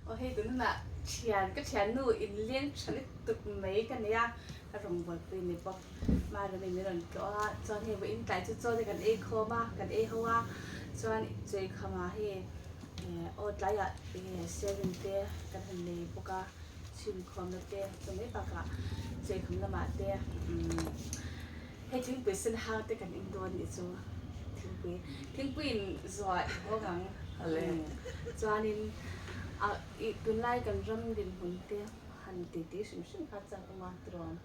Aw hei tunah thian ka thiannu inleng tha lutuk mai ka nei a, ka rawngbawlpui ni bawk. Marami min rawn tlawh a, chuan hei vawiin tlai chu chaw te kan ei khawm a, kan ei ho a, chuan Chawikhamah hei aw tlaiah sharing te kan han nei bawk a, chhunkhawmna te chu mai bakah Chawikham lamah te umm hei thingpui sen hang te kan in dawn nih chu thingpui thingpui in zuah i hawng ang chuanin ah ih tunlai kan ram dinhmun te han titi hrim hrim kha chak awm a tirawn.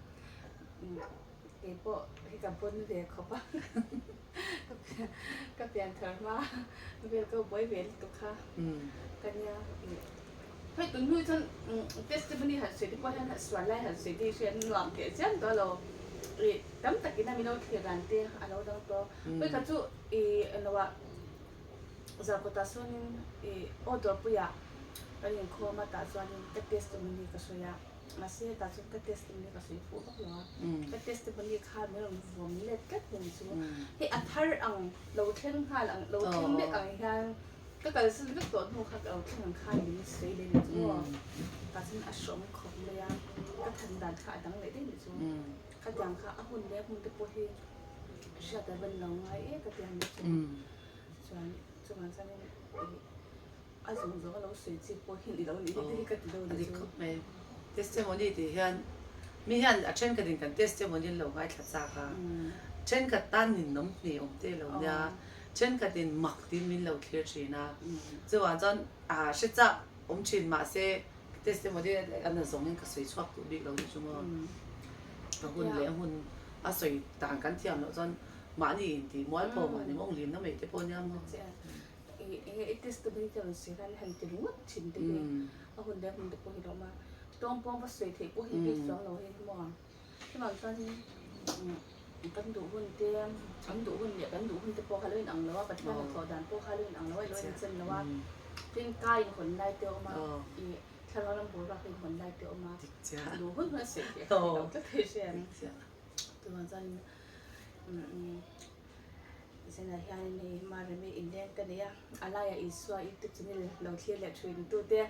Kei pawh hi ka pawn ve khawp a, ka pian thar hma vel ka buai ve lutuk kha ka nia. Hei tun hnu chuan testimony han sawi te pawh hian sual lai han sawi te hi hriat nuam teh chiam tawh lo. Ih tam takin a min lo thlir dan te a lo dang tawh. Hei kha chu ih englo ah Zarkawtah sawnin ih aw dawrpuiah kan inkhawm a tah chuanin ka testimony ka sawi a. Mahse tah chuan ka testimony ka sawi fuh vak lo a, ka testimony kha min rawn vawm let tlat mai chu hei a thar ang lo thleng nghal ang lo thleng vek ang hian ka kalsan vek tawh hnu kha ka lo thleng ang khan min sawi leh ni chu maw tah chuan a hrawm khawp mai a, ka than dan kha a dang leh daih ni chu khatiang kha a hun leh a hmun te pawh hi hriat a van lo ngai e ka ti a ni chu chuan chuvang chuanin ih. A zawng zawng a lo sawi chi pawh hi ni lo ni hi ka ti deuh A dik khawp mai. Testimony tih hian mi hian a thenkhatin kan testimony an lo ngaithla chak a, thenkhat tan ninawm hnih awm te lo nia, thenkhatin mak tiin min lo thlir thin a, chuvang chuan a hre chak awm thin mahse testimony a na zawngin ka sawi chhuak duh bik lo ni chu maw. A hun leh a hun a sawi dan kan thiam loh chuan mahni intih mualpho mahni mawng limna mai te pawh nia maw. Enge i testimony te rawn sawi khan han ti ringawt thin te hi a hun leh hmun te pawh hi lo awm a, tawng pawng va sawi theih pawh hi bik chuang lo hi maw ang. Chuvang chuanin kan duh hun te, an duh hun leh kan duh hun te pawh kha lo inang lo a, Pathian hnathawh dan pawh kha lo inang lo a, ilo inchen lo a, tin ka inhawn lai te a awm a, ih thlarau ram boruak a inhawn lai te a awm a, duh hun hun a sawi theih kha ni lo tlat thei hriat. Chuvang chuanin Zenah hianin hei Maremi inleng ka nei a, a laiah Isua YouTube channel lo thlir leh thin tute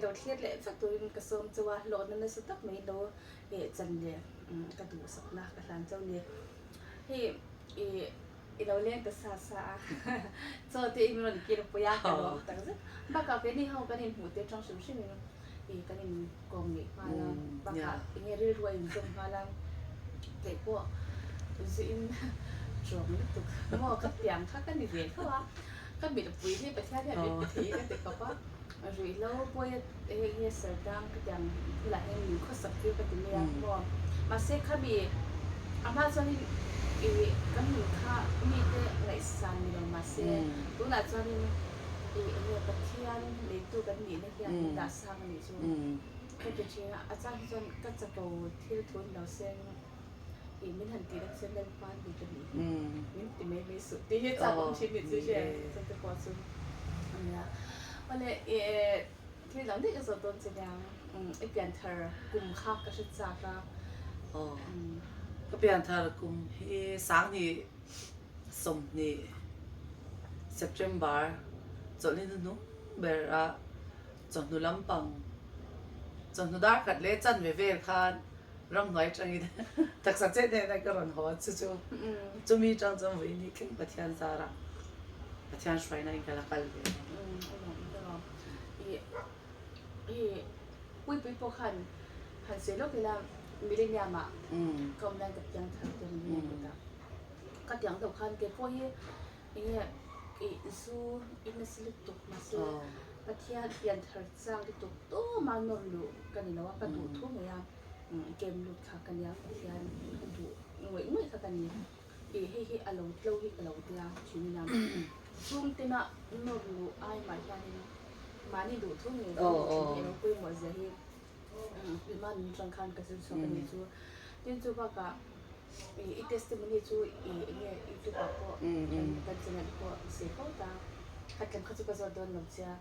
lo thlir leh vek turin ka sawm chauh a, hlawhna nasa tak mai lo eh chan leh ka duhsakna ka hlan chauh a ni. Hei ih i lo leng ta sa sa a, chaw te i min rawn kir pui a ka lawm tak zet. Bakah keini ho kan inhmuh tir tang hrim hrim in ih kan inkawm ngeih nghal a, bakah enge rilru a inzawm nghal a. Kei pawh zuin ṭawng lutuk maw ka piang kha ka ni ve tho a, ka mitpui hi Pathian hian min pe thei ka ti khawp a, ruihhlo pawia hei hi sartang ka tiang bulah hian min khawsak tir ka ti mai a maw, mahse khami a hma chuanin ih kan nun kha mite ngaihsan ni lo mahse tunah chuanin ih enge Pathian neitu kan nihna hian min dah sang a nih chu. Ka ti thin a, a chang hi chuan ka chapo thil thu ni lo seng ih min han tih na chuan Lalpa ni ka nih hi min ti mai mai suh tih hi chak awm thin ni chu hria chu te pawh chu a nia. Awle ih thil dang daih ka zawh dawn che nia i pianthar kum kha ka hre chak a. Aw ka pianthar kum hi sanghnih 20 September chawlhni hnuhnung ber a. Chawhnu lampang, chawhnu dar khat leh chanve vel khan ramhnuai atangin taksa chet hnenah ka rawn haw a, chu chu chumi atang chuan vawiin hi thleng Pathian zarah Pathian hruaina in ka la kal ve a. I puipui pawh khan han sawi lawk ila millennium ah ka awm lai ka piang thar te ni a, ka piang deuh khan kei pawh hi Enge i zu i nasa lutuk mahse Pathian pian thar chak lutuk tawma nawr luh ka ni lo a, ka duh thu mai a, kem lut kha ka nia Pathian ka duh ngawih ngawih kha ka ni. I hei hi a lo tlo hi ka lo tia thin a, chhungtena nawr luh ai mah hianin mahni duh thu ngei lo luh thin hi a lo pawimawh zia hi Mah nun atang khan ka zir chhuak a ni chu. Tin chu bakah i testimony chu i enge youtube ah pawh kan channel pawh sei fo ta. Khatlem kha chu ka zawt dawn lo chia.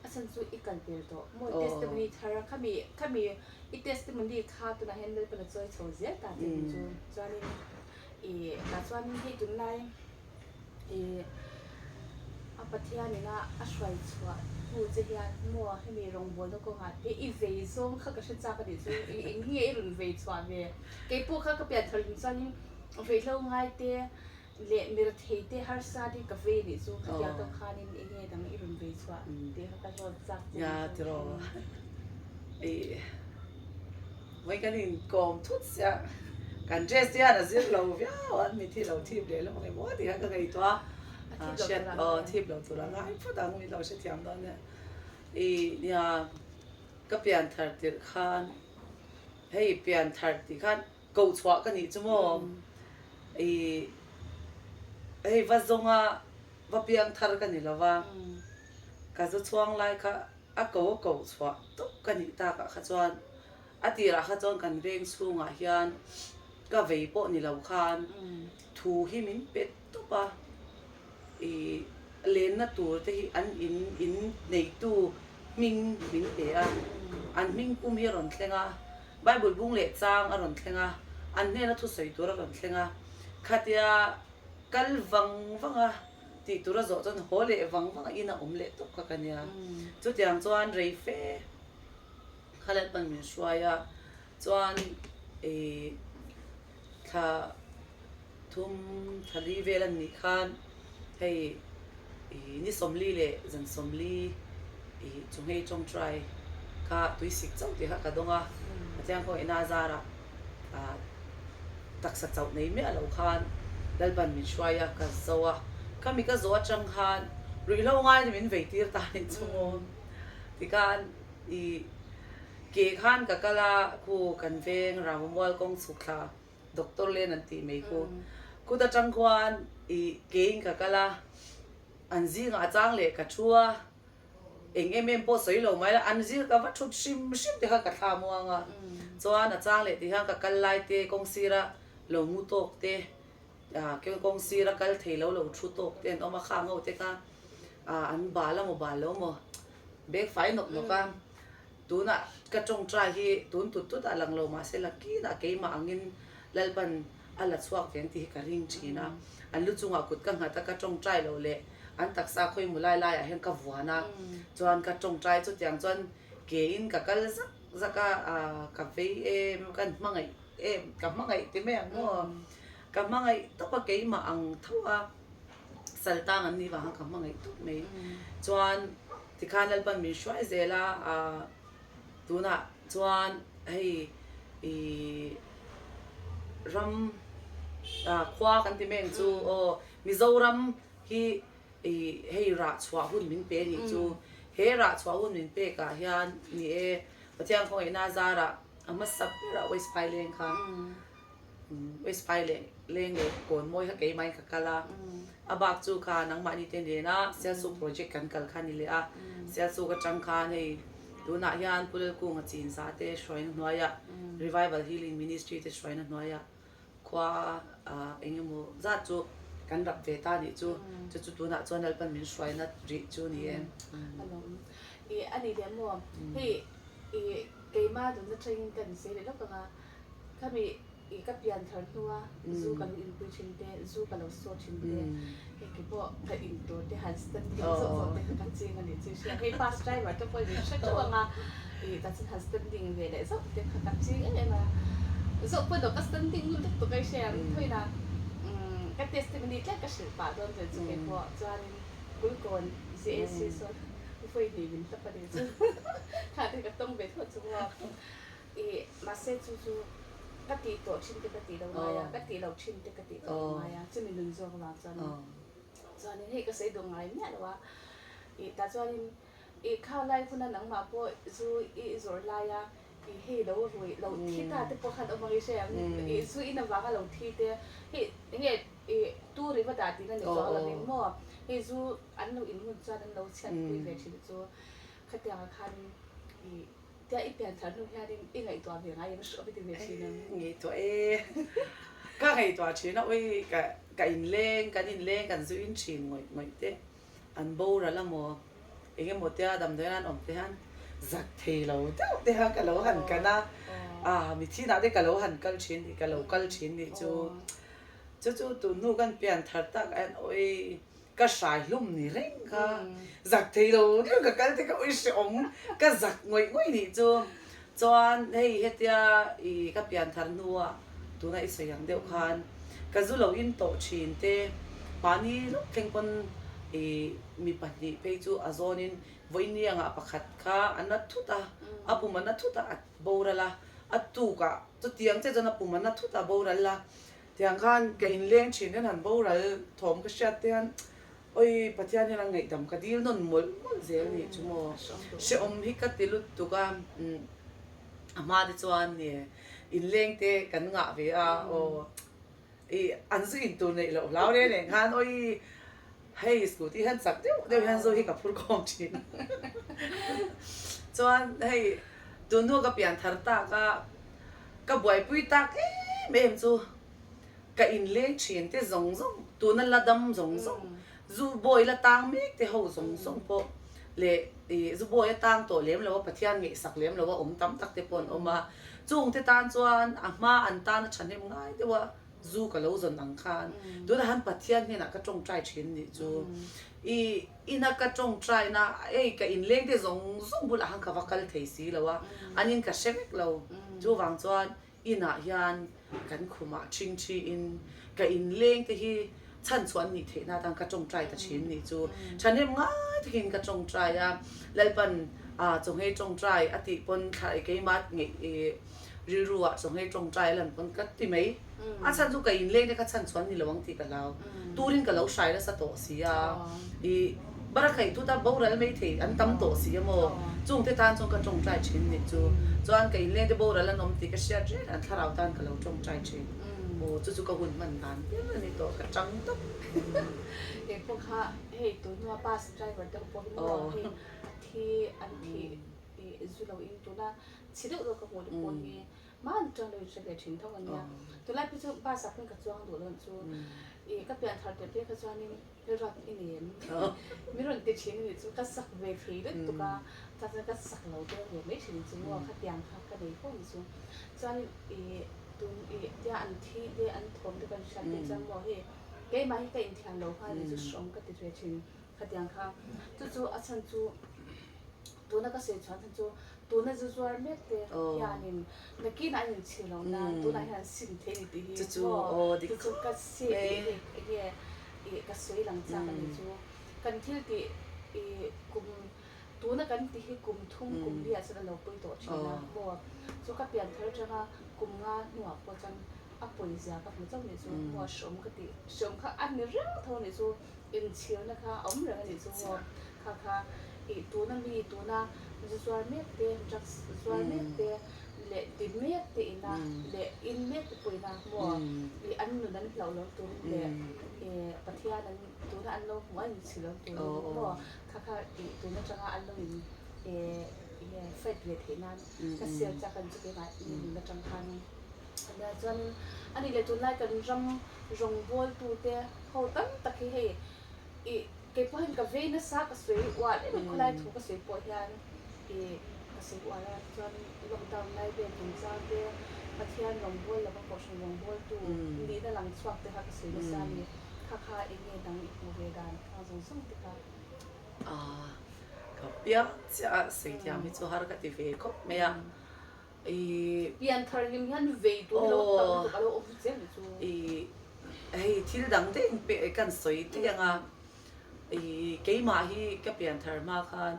A chhan chu i kal pel tawh maw testimony thar a khami khami i testimony kha tunah hian Lalpan a chawi chho zel ta che ni chu. Chuanin i tah chuan hei tunlai i. A Pathian ina a hruai chhuah hnu che hian maw hemi rawngbawlna kawngah te i vei zawng kha ka hre chak a nih chu eng nge i rawn vei chhuah ve? Kei pawh kha ka pian thar hlim chuanin veihlo ngai te leh mirthei te harsa te ka vei nih chu khatiang tawk khanin eng nge dang i rawn vei chhuah tih kha ka zawt chak che Nia tiraw ih vawi kan inkawm thut sia kan dress te hian a zir lo viau a mi thi lo thip leh lawk emaw tih kha ka ngaihtuah a hriat aw thip lo tur a ngai phawt ang min lo hrethiam dawn nia ih nia ka pian thar tirh khan hei pian thar tih khan Koh chhuah ka nih chu maw? Ih, hei va zawnga va piang thar ka ni lo va, ka zu chhuang lai kha a ko a koh chhuah tawp ka nih takah kha chuan a tirah kha chuan kan veng chhungah hian ka vei pawh ni lo khan thu hi min pe tawp a, ih, lenna tur te hi an in in neitu hming min pe a, an hming pum hi a rawn thleng a. Bible bung leh chang a rawn thleng a, an hnena thusawi tur a rawn thleng a, khatia kal vang vang a tih tur a zawh chuan haw leh vang vang a in a awm leh tawp kha ka nia. Chutiang chuan rei fe kha Lalpan min hruai a, chuan ih thla thum thla li vel an nih khan hei ih ni sawmli leh zan sawmli ih chunghei tawngtai kha tuisik chauh tih kha ka dawng a, Pathian khawngaihna a zarah ah taksa chauh nei miah lo khan Lalpan min hruai a ka zo a, khami ka zawh atang khan ruihhlo ngai ni min vei tir ta anih chu maw tikhan ih ke khan ka kal a khu kan veng Rangvamual kawng chhuk thla. Doctor Len an tih mai khu. Kut atang khuan ih kein ka kal a, an zingah a chang leh ka thu a, eng em em pawh sawi lo mai la, an zing ka va thut hrim hrim te khan ka thla muang a, chuan a chang leh tih hian ka kal lai te kawng sira lo mu tawk te, ah kawng sira kal thei lo lo thu tawk te an awm a, khang ho te kha ah an bal a maw bal lo maw bag fai nawk nawk a. Tunah ka tawngtai hi tun tut tut a lang lo mahse lakinah keimah angin Lalpan a la chhuak ve ang tih hi ka ring thin a. An lu chungah kut ka nghat a, ka tawngtai lo leh an taksa khawimu lai laiah hian ka vuan a, chuan ka tawngtai chutiang chuan kein ka kal zak zak a, ka vei em ka hmangaih em ka hmangaih ti mai ang maw? Ka hmangaih tawp a keimah ang tho a saltang an nih vanga ka hmangaih tawp mai. Chuan Tikhan Lalpan min hruai zel a, ah tunah chuan hei ih ram ah khua kan ti mek chu aw Mizoram hi ih hei rah chhuah hun min pe nih chu he rah chhuah hun min pek ah hian ni e Pathian khawngaihna zarah a hmasa berah West Phaileng kha. West Phai leh Leng leh Kawnmawi kha keimahin ka kal a, a bak chu kha nangmahni te nena Sialsuk project kan kal kha a ni leh a, Sialsuk atang khan hei tunah hian Pu Lalkunga Chinza te hruaina hnuaiah Revival Healing Ministry te hruaina hnuaiah khua eng emaw zat chu kan rap ve ta nih chu, chu chu tunah chuan Lalpan min hruaina rih chu ni e. A ni leh maw? Hei keimah dunna tangin ka insawi leh lawk ang a. Khami i ka pian thar hnua zu ka lo inpui thin te, zu ka lo saw thin te, hei ke pawh ka in tur te han standing zawh zawh te kha ka ching a nih chu i hria. Hei bus driver te pawhin min hre teuh ang a, i tah chuan han standing ve leh zauh te kha ka ching em em a. Zawh pawh erawh ka standing ngun lutuk a i hria ang. Thawina ka testimony tlem ka hrilh pah dawn che chu kei pawh chuanin Kulkawn ZAC sawn vawi hnih min hlap a nih chu. Kha te ka tawng ve thawh chu maw. I mahse chu chu ka tih tawh thin te ka tih lo ngai a, ka tih loh thin te ka tih tawh lo ngai a, chumi nun zawk avang chuan chuanin hei ka sawi duh ngai miah lo a, i tah chuanin i kha lai huna nangmah pawh zu i zawrh laia i hei lo rui lo thi ta te pawh khan awm ang i hre ang, i zu in avanga lo thi te hei enge i tu ri va dah tihna ni chuang lovin maw hei zu an lo in hun chuan an lo chhiatpui ve thin chu khatiangah khanin i. Tia i pian thar hnu hianin i ngaihtuah ve ngai em hrawh i ti ve thin em? Ngaihtuah e. Ka ngaihtuah thin a, ui ka ka inleng, kan inleng kan zu in thin ngawih ngawih te an boral a maw eng emaw tia damdawiin an awm te hian zak thei lo deuh te khan ka lo han kan a, ah mi thinah te ka lo han kal thin nih ka lo kal thin nih chu chu chu tun hnu kan pian thar tak ah hian ui. Ka hrai hlum ni reng kha. Zak thei lo deuh ka kal te kha ui hrehawm ka zak ngawih ngawih nih chu. Chuan hei hetia i ka pian thar hnua tuna i sawi ang deuh khan ka zu lo in tawh thin te mahni lawk thleng pawn i mi pahnih phei chu a zawnin vawiin anga pakhat kha a na thut a, a pum a na thut a a boral a, a tukah chutiang che chuan a pum a na thut a a boral a. Tiang khan ka inleng thin hian han boral thawm ka hriat te hian awi Pathian hian a ngaihdam ka dil nawn mawlh mawlh zel nih chu maw. Hrehawm hi ka ti lutuk a, a hma te chuan nge inleng te kan ngah ve a aw ih an zu in tur neih loh hlau reng reng khan awi hei scooty hian chak deuh deuh hian zu hi ka phur khawm thin. Chuan hei tun hnu ka pian thar tak a. Ka buaipui tak em em chu ka inleng thin te zawng zawng, tuna la dam zawng zawng, zu bawi la tang mek te ho zawng zawng pawh leh ih zu bawi a tang tawh lem lo a, Pathian ngaihsak lem lo a awm tam tak te pawh an awm a, chung te tan chuan a hma an tan a thahnem ngai deuh a, zu ka lo zawn ang khan tunah han Pathian hnenah ka tawngtai thin nih chu ih ina ka tawngtai na ei ka inleng te zawng zawng bulah han ka va kal thei si lo a, an in ka hre vek lo chuvang chuan inah hian kan khumah thing thi in ka inleng te hi chhan chhuah an nih theih na atan ka tawngtai ta thin nih chu thahnem ngai takin ka tawngtai a Lalpan ah chawnghei tawngtai a tih pawn thla keimah ngeih ih Rilru ah chawnghei tawngtai a lan pawn ka ti mai. A chhan chu ka inleng te kha chhan chuan ni lo ang tih ka hlau. Turin ka lo hrai nasa tawh si a. I barakhaih thut a boral mai thei an tam tawh si a maw. Chung te tan chuan ka tawngtai thin nih chu. Chuan ka inleng te boral an awm tih ka hriat reng an thlarau tan ka lo tawngtai thin. Aw chu chu ka hun hman dan ber a ni tawh ka chang tawp. Kei pawh kha hei tunhnu a bus driver te ho pawh hi maw hei a thi an thih i zu lo in tuna Chhi deuh deuh ka hmuh te pawh hi mahni tang deuhin hre ve thin tho a nia. Tunlai phei chu bus ah khan ka chuang duh lo chu ih ka pian thar teh te kha chuanin rilruat i nei em? Min rawn ti thin a nih chu ka sak ve thei lutuk a, chuan chuan ka sak lo deuh ve mai thin chu maw khatiang kha ka nei fo ni chu. Chuanin ih tun ih tia an thi te an thawm te kan hriat te chuan maw hei keimah hi ka inthiam lo kha ni chu hreawm ka ti ve thin khatiang kha. Chu chu a chhan chu Tuna ka sawi chhuan chhan chu tuna zu zuar mek te hianin nakinah an inchhir lo nan tunah hian an sim thei a ni tih hi maw chu chu ka si tih hi enge ih ka sawi lang chak a ni chu kan thil tih ih kum tuna kan tih hi kum thum kum li ah chuan a lo pawi tawh thin a maw chu ka pian thar atanga kum nga hnuah pawh chuan a pawi zia ka hmu chauh a ni chu maw hreawm ka tih hreawm kha a ni reng tho a ni chu. Inchhirna kha a awm reng a nih chu maw? Kha kha ih tuna mi tuna zu zuar mek te, drugs zuar mek te leh ti mek te ina leh in mek te pawh ina maw ih an nun an hlauh lo turin leh ih Pathian an tuna an lo hmuh a inchhir lo turin maw kha kha ih tun atanga an lo in ih fight ve theih nan ka share chak a ni chu keimah nun atang khan. Ania chuanin a nih leh tunlai kan ram rawngbawltute ho tam tak hi hei ih kei pawh hian ka vei nasa ka sawi ual em em khawlai thu ka sawi pawh hian ih ka sawi ual a chuan lockdown lai vel chungchang te Pathian rawngbâwl lova kohhran rawngbâwltu nihna lang chhuak te kha ka sawi nasa a ni kha kha eng nge dang i hmuh ve dan khang zawng zawng te kha. Aaa ka piang chiah a sawi thiam hi chu har ka ti ve khawp mai a. I. Pian thar hlim hian vei tur hi lo tam lutuk a lo awm chiang ni chu. I hei thil dang daih in pe kan sawi daih ang a, i keimah hi ka pian thar hma khan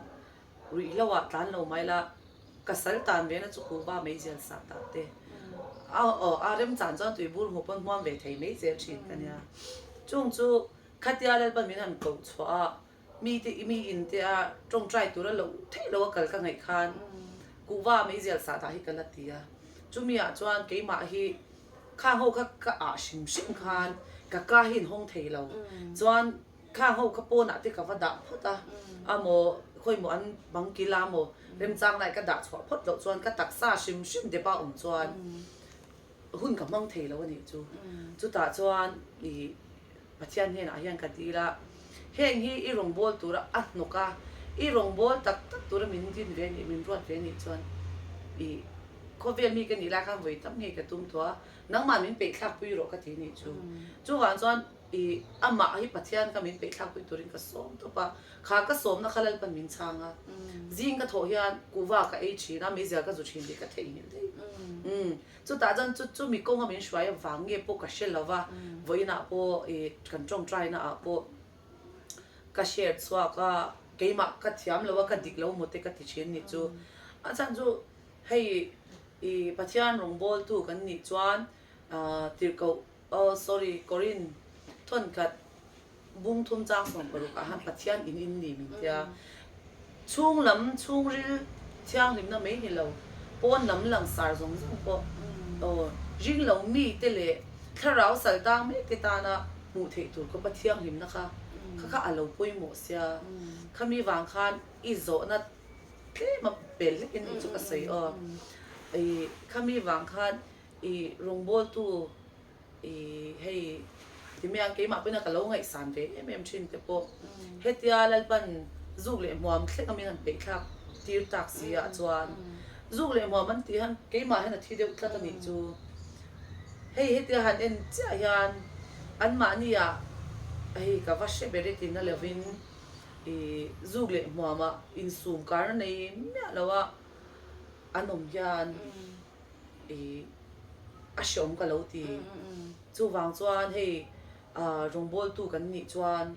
ruih hlo ah tlan lo mai la, ka sal tan ve na chu kuhva meizial sah tah te a aw a remchan chuan tuibur hmuh pawn hmuam ve thei mai zel thin ka nia. Chung chu khatia Lalpa min han koh chhuah a Mite i mi in te a tawngtai tura loh theih lo a kal ka ngaih khan kuhva meizial sah dah hi ka la ti a, chumi ah chuan keimah hi khang ho kha ka ah hrim hrim khan ka ka hi in hawng thei lo, chuan khang ho kha pawn ah te ka va dah phawt a, a maw khawimaw an bang kil a maw remchang lai ka dah chhuah phawt loh chuan ka taksa hrim hrim dep a awm chuan hun ka hmang thei lo a nih chu, chutah chuan ih. Pathian hnenah hian ka dil a, heng hi i rawngbâwl tura a hnawk a, i rawngbâwl tak tak tura min din ve nih, min ruat ve nih chuan i khawvel mi ka nih lai khan vawi tam ngei ka tum tawh a, nangmah min peihthlakpui rawh ka ti nih chu. Chuvang chuan I amah hi Pathian kha min peihthlakpui turin ka sawm tawp a, kha ka sawmna kha Lalpan min chhang a. Zing ka thawh hian kuhva ka ei thin a, meizial ka zu thin tih ka theihnghilh daih. Umm chutah chuan chu chumi kawnga min hruai avang nge pawh ka hre lo va, vawiinah pawh i kan tawngtaina ah pawh ka share chhuak a, keimah ka thiam lo a, ka dik lo maw te ka ti thin nih chu. A chhan chu hei i Pathian rawngbawltu kan nih chuan tirhkoh Aw sorry Korin thawnkhat bung thum chang 16 ah han Pathian in in ni min tia. Chhung lam chhungril thianghlimna mai ni lo pawn lam langsar zawng zawng pawh aw ring lo mi te leh thlarau sal tang mek te tana hmuh theih tur khawpa thianghlimna kha kha kha a lo pawimawh sia. Khami vang khan i zawhna tlem a pel hlek in chu ka sawi aw. I khami vang khan I rawngbawltu i hei timiang keimah pawhin a ka lo ngaihsan ve em em thin te pawh hetia Lalpan zuk leh hmuam thleng a min han peihthlak tir tak si ah chuan zuk leh hmuam an tih hian keimah hian a thi deuh tlat a nih chu. Hei hetia han en chiah hian anmahni ah hei ka va hre ber e tina lovin i zuk leh hmuam ah insum karna nei miah lo a an awm hian I a hreawm ka lo ti. Chuvang chuan hei rawngbawltu kan nih chuan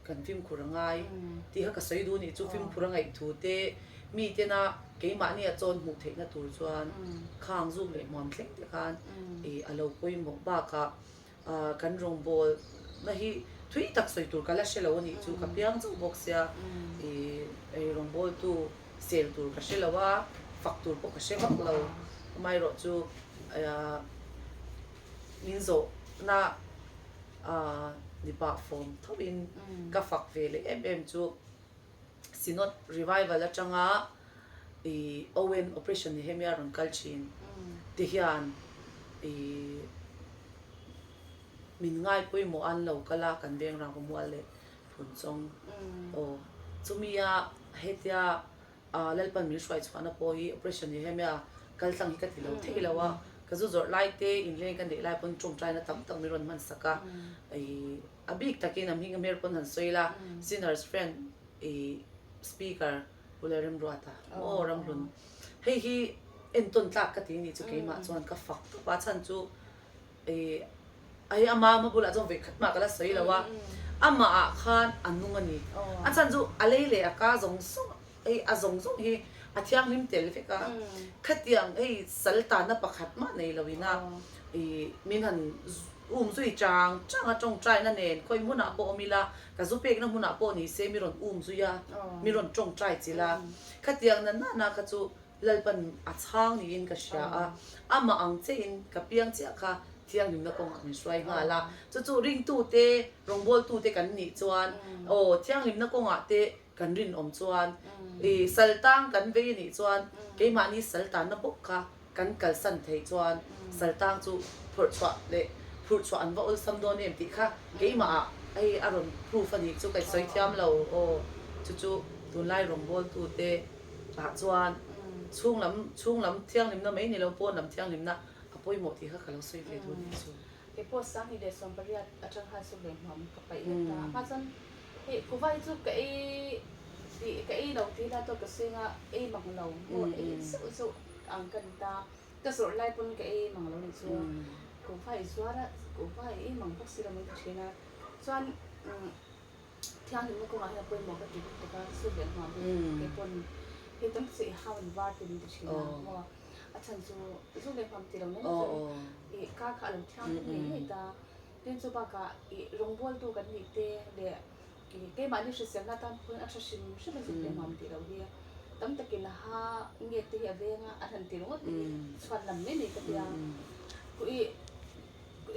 kan fimkhur a ngai tih kha ka sawi duh nih chu fimkhur a ngaih thu te mi tena keimahni a chawn hmuh theihna tur chuan khang zuk leh hmuam thleng te khan i a lo pawimawh bakah kan rawngbawlna hi thui tak sawi tur ka la hre lo a nih chu ka piang chauh bawk sia i rawngbawltu sel tur ka hre lo a, fak tur pawh ka hre vak lo. Amaherawh chu min zawhna ni pah fawm tho in ka fak ve leh em em chu Synod Revival atanga i Owen Operation Nehemia rawn kal thin te hian i min ngai pawimawh a an lo kal a kan veng rang mual leh Phunchawng aw chumia hetia Lalpan min hruai chhuahna pawh hi Operation Nehemia kal tlang hi ka ti lo thei lo a, ka zu zawrh lai te inleng ka neih lai pawn tawngtaina tam tak min rawn hman sak a, a bik takin a hming a hmer pawn han sawi ila Sinners Friend i Speaker Pu Lalremruata maw Ramhlun hei hi entawn tlak ka ti nih chu keimah chuan ka fak tawp a chhan chu I hei ama ama bulah chuan vawikhat mah ka la sawi lo a, amah ah khan a nung a ni. A chhan chu a lei leh a ka zawng zawng hei a zawng zawng hi a thianghlim tel vek a, khatiang hei sal tanna pakhat mah nei lo ina i min han um zui chang chang a tawngtaina nen khawi hmunah pawh awm ila ka zu pekna hmunah pawh ni se mi rawn um zui a, mi rawn tawngtai chilh a, khatiang na nana kha chu Lalpan a chhang niin ka hria a, amah ang chein ka piang chiah kha thianghlimna kawngah min hruai nghal a, chu chu ringtute, rawngbawltute kan nih chuan aw thianghlimna kawngah te kan rinawm chuan i saltang kan vei a nih chuan keimahni saltanna bawk kha kan kalsan theih chuan saltang chu phawrh chhuah leh phurh chhuah an va awlsam dawn em tih kha keimahah hei a rawn proof a nih chu ka sawi thiam lo aw chu chu tunlai rawngbawltute Ah chuan chhung lam chhung lam thianghlimna mai ni lo pawn lam thianghlimna a pawimawh tih kha ka lo sawi ve duh nih chu. Kei pawh 2018 atang khan suk leh hmuam ka paih let ta. Hma chuan hei kuva hi chu ka ei tih ka ei lo tih ila tawk ka swing a ei mang lo maw ei zeuh zeuh ang ka ni ta. Ka zawrh lai pawn ka ei mang lo nih chu. Kuva i zuar a kuva i ei mang bawk si lo mai ka thin a. Chuan Thianghlimna kawngah hian a pawimawh ka ti lutuk a, chu leh nghah hi kei pawn hei tam chu i hau an var tiin min ti thin a maw, a chhan chu zu leh hmam ti lo mai chu i kar kha a lo thianghlim ngei ngei ta, tin chu bakah i rawngbawltu kan nih te leh i keimahni hriselna atan pawhin a tha hrim hrim a zuk leh hmam tih loh hi tam takin a ha nge te hi a veng a, an han ti ringawt te hi chhuat lam mai mai ka tia i.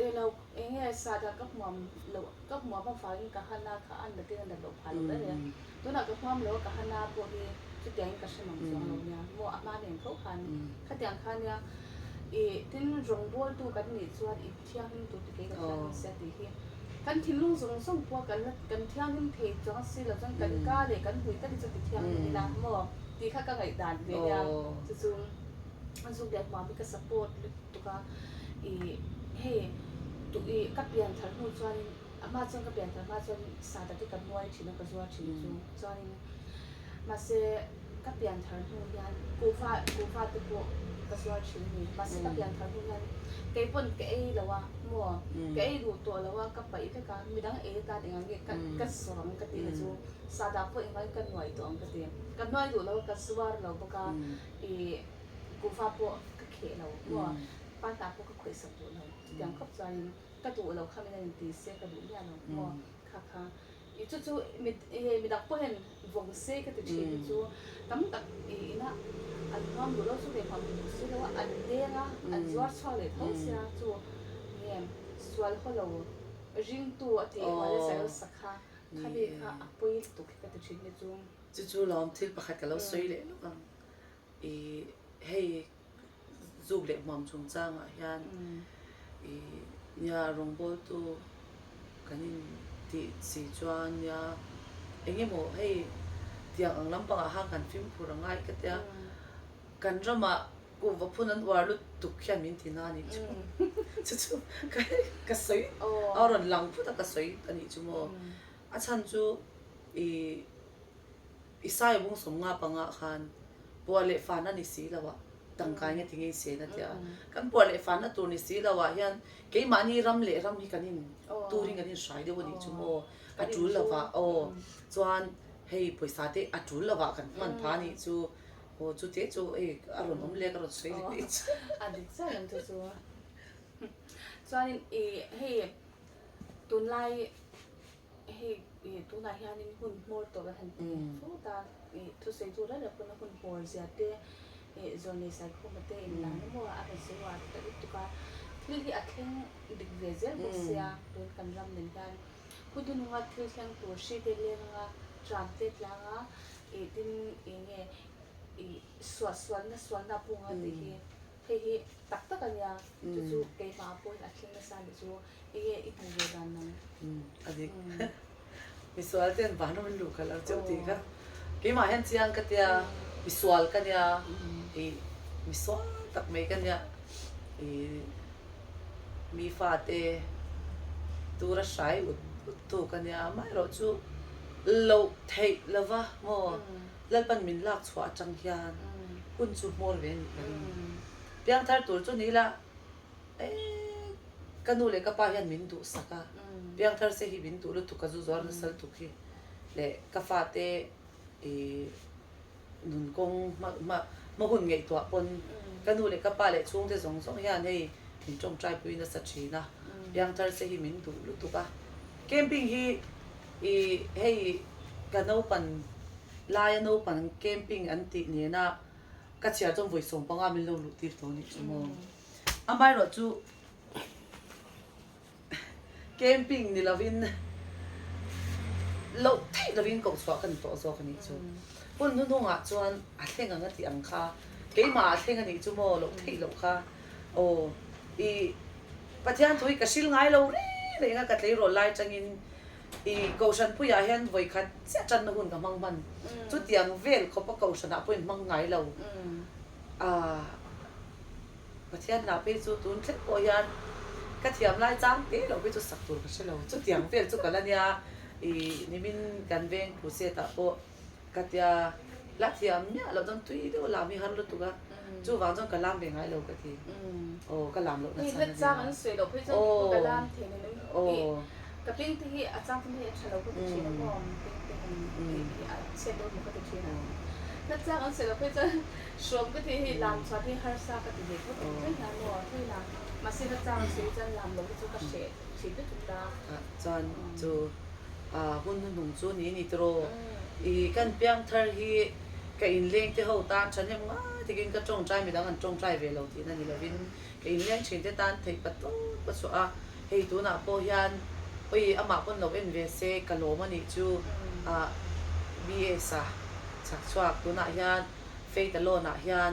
Elo eng nge sahdah ka hmuam loh ka hmuam avangin ka hana kha a natin a nat loh phah lo ber e. Tunah ka hmuam lo a ka hana pawh hi chutiangin ka hre mang chuang lo nia maw a hma nen tho khan khatiang kha nia i tin rawngbawltu kan nih chuan i thianghlim tur ti kei ka thianghlim sia tih hi kan thinlung zawng zawng pawh kan la kan thianghlim thei chuang si lo chuan kan ka leh kan hmui tal hi chu ti thianghlim ila maw tih kha ka ngaihdan ve nia chu chu zuk leh hmuam hi ka support lutuk. tuk a, ih hei tu ih ka pian thar hnu chuanin A hma chuan ka pian thar hma chuan sahdah te ka nuai thin a, ka zuar thin chu. Chuanin mahse ka pian thar hnu hian kuhva kuhva te pawh ka zuar thin a ni. Mahse ka pian thar hnu hian kei pawn ka ei lo a maw, ka ei duh tawh lo a, ka paih vek a, midang ei atan engah nge ka ka zawr ang ka tih na chu sahdah pawh engvangin ka nuai tawh ang ka ti. Ka nuai duh lo a, ka zuar lo bawk a, ih kuhva pawh ka kheh lo maw, panhnah pawh ka khawihsak duh lo. Chutiang khawp chuanin ka duh lo kha min an inti se ka duh miah lo maw kha kha i chu chu mi mi dang pawh hian vawng se ka ti thin hi chu tam tak i ina an huam duh lo chu ve huam duh si lo a an leng a an zuar chhuak leh tho sia chu nge sual haw lo ringtu a tih hual a sailo sak kha khami kha a pawi lutuk hi ka ti thin hi chu. Chu chu lawm thil pakhat ka lo sawi leh lawk ang i hei Zuk leh hmuam chungchangah hian i nia rawngbawltu kan intih si chuan nia eng emaw hei tiang ang lampangah khan kan fimkhur a ngai ka tia kan ramah kuhva phun an uar lutuk hian min ti na a nih chu chu chu ka sawi a rawn lang phut a ka sawi a nih chu maw a chhan chu i Isaiah bung sawmnga pangah khan puah leh fahna ni si lo ah tangkai nge ti ngei sen a tia. Kan puah leh fahna tur ni si lo ah hian keimahni ram leh ram hi kan in turin kan in hrai deuh a nih chu maw a tul lo ah aw chuan hei pawisa te a tul lo ah kan hman pha a nih chu aw chu te chu hei a rawn awm leh ka rawn sawi leh nih chu. A dik chiah em chu chu. Chuanin i hei tunlai Hei ih tunah hianin hun hmawr tawh kan han ti fo ta, ih thusawitu reng reng pawhin a hun hmawr zia te ih zawrnei Saikhuma te inlan emaw a rawn sawi uar ta lutuk a, thil hi a thleng dik ve zel bawk sia tun kan ram nen hian hun hnuhnunga thil thleng tur hri te leng anga tram te tlang a ih tin eng nge ih suahsualna sualna a pung a tih hi hei hi tak tak a nia chu chu keimah pawhin a thleng nasa a nih chu. Enge i hmuh ve dan nang? Umm a dik. Misual ten vanram an luh khalh lo chauh tih kha keimah hian chiang ka tia misual ka nia ih misual tak mai ka nia ih mi fate tura hrai ut ut tu ka nia amaherawh chu loh theih lova maw Lalpan min lak chhuah atang hian hun chu hmawr ve a nih ka ring. Piangthar tur chu ni ila. Eee ka nu leh ka pa hian min duhsak a, piangthar se hi min duh lutuk ka zu zuar nasa lutuk hi leh ka fate ih nun kawng hma hma hma hun ngaihtuah pawn ka nu leh ka pa leh chhungte zawng zawng hian hei min tawngtai pui nasa thin a, piangthar se hi min duh lutuk a, camping hi ih hei ka naupan laia naupang camping an tih nena ka chhiar chuan vawi 15 min lo luh tir tawh a nih chu maw. Amaherawh chu camping ni lovin loh theih lovin koh chhuah ka ni tawh zawk a nih chu. Hun hnuhnungah chuan a thleng ang a tih ang kha keimah ah thleng a nih chu maw loh theih loh kha aw i Pathian thu hi ka hril ngai lo reng reng a ka tleirawl lai tangin i Kohhran puiah hian vawikhat chiah tanna hun ka hmang hman chutiang vel khawpa Kohhranah pawhin hmang ngai lo a. Pathian hna phei chu tun thleng pawh hian ka thiam lai chang te loh phei chu sak tur ka hre lo. Chutiang vel chu ka la nia ih nimin kan veng crusade ah pawh ka tia la thiam miah loh chuan tui deuh lam hi har lutuk a, chuvang chuan ka lam ve ngai lo ka ti. Aw ka lam loh nachhan a nia. Aw aw. Ka ping te hi a chang chu hei a tha lo ka ti thin a maw ping te han tih hi a chhiat dawn maw ka ti thin a hla chang an sawi lo phei chuan hrawm ka tih hi lam chhuat hi harsa ka ti ve tho tih reng hian maw thei la mahse hla chang an sawi chuan lam lo hi chu ka hreh thin lutuk ta. Chuan chu hun hnuhnung chu ni ni tiraw i kan piangthar hi ka inleng te ho tan thahnem ngai takin ka tawngtai midang an tawngtai ve lo tihna ni lovin Ka inleng thin te tan theih pa tawp a chhuah a, hei tunah pawh hian awi amah pawn lo en ve se ka lawm a nih chu ah BS a chhak chhuak tunah hian Faith Alone ah hian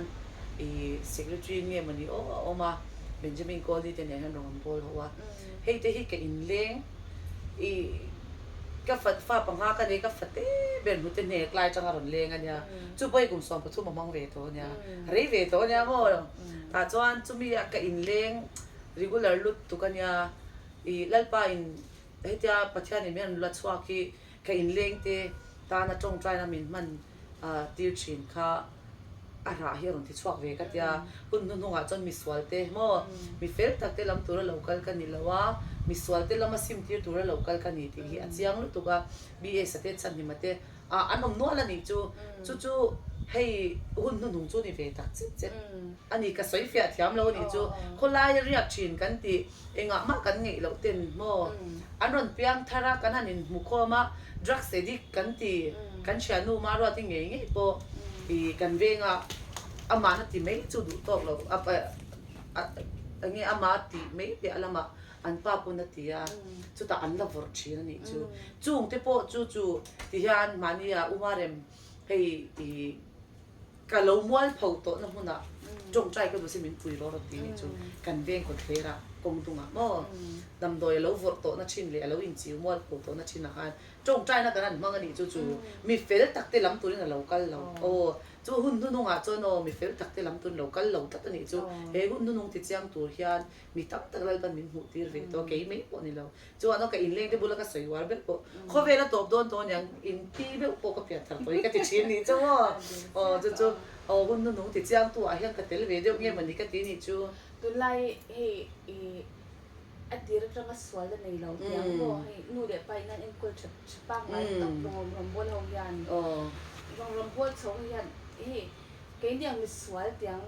ih secretary nge mawni aw a awm a Benjamin Colney te nen hian rawn an bawl ho a, hei te hi ka inleng ih ka fa fa panga ka nei ka fa te ber hnute hnek lai atanga rawn leng a nia chu pawh hei kum 13 a hmang ve tawh a nia rei ve tawh a nia maw. Tah chuan chumi a ka inleng regular lutuk a nia, i Lalpa in Hetia Pathianin min rawn la chhuak hi ka inleng te tana tawngtaina min hman tir thin kha a rah hi a rawn ti chhuak ve ka tia. Hun hnuhnungah chuan misual te maw mi fel tak te lam tura lo kal ka ni lo a, misual te lama sim tir tura lo kal ka ni tih hi a chiang lutuk a. BS a te chhanhima te ah an awm nual a nih chu. Chu chu hei hun hnuhnung chu ni ve tak chet chet a ni. Ka sawi fiah thiam lo a nih chu. Khawlaia riak thin kan tih engah mah kan ngeih loh ten maw an rawn piang thar a, kan han inhmu khawm a, drugs addict kan ti, kan thiannu Maruati ngei ngei pawh ih kan venga amahna ti mai chu duh tawk lo enge ama tih mai piah lamah an pa pawn a ti a, chutah an la vawrh thin a nih chu. Chungte pawh chu chu ti hian mahnia Umarem hei ih. Ka lo mualpho tawhna hmunah tawngtai ka duh si min pui rawh rawh ti nih chu kan veng kawt hlerah kawng dungah maw damdawi a lo vawrh tawhna thin leh a lo inchiu mualpho tawhna thinah khan tawngtaina kan han hmang a nih chu chu mi fel tak te lam turin a lo kal lo aw chu hun hnunungah chuan aw mi fel tak te lam turin a lo kal lo tlat a nih chu he hun hnunung ti chiang tur hian mi tam tak Lalpan min hmuh tir ve tawh kei mai pawh ni lo. Chuan aw ka inleng te bula ka sawi uar ber pawh khawvel a tawp dawn tawh aniang inti deuh pawh ka pian thar tawh hi ka ti thin nih chu maw aw chu chu aw hun nunung ti chiang tu ah hian ka tel ve deuh nge mawni ka ti nih chu. Tunlai hei i a tir atanga sual a nei lo tiang maw hei nu leh pa in an enkawl tha tha pangngai tak rawng rawng bawl ho hian rawng rawng bawl chho ho hian hei Keini ang misual tiang